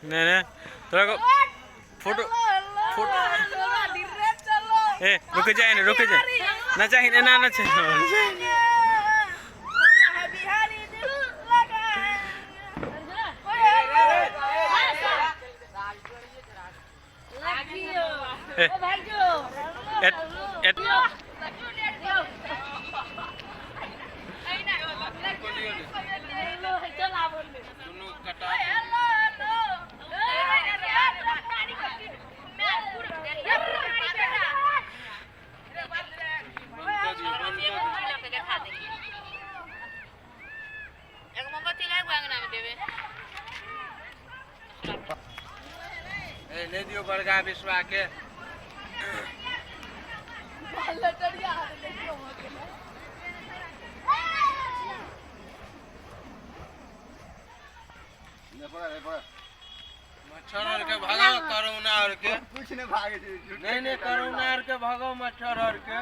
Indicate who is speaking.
Speaker 1: नहीं नहीं, तोरा को फोटो फोटो। ए, रुक जाए ना, रुक जाए ना, चाहिए ना, ना चाहिए। ए, ए, ए,
Speaker 2: नहि दियौ बड़का विश्वा के। मच्छर आर के भगाओ, करोना आर के।
Speaker 3: कुछ नहीं भागे।
Speaker 2: नहीं नहीं, करोना आर के भगाओ, मच्छर आर के।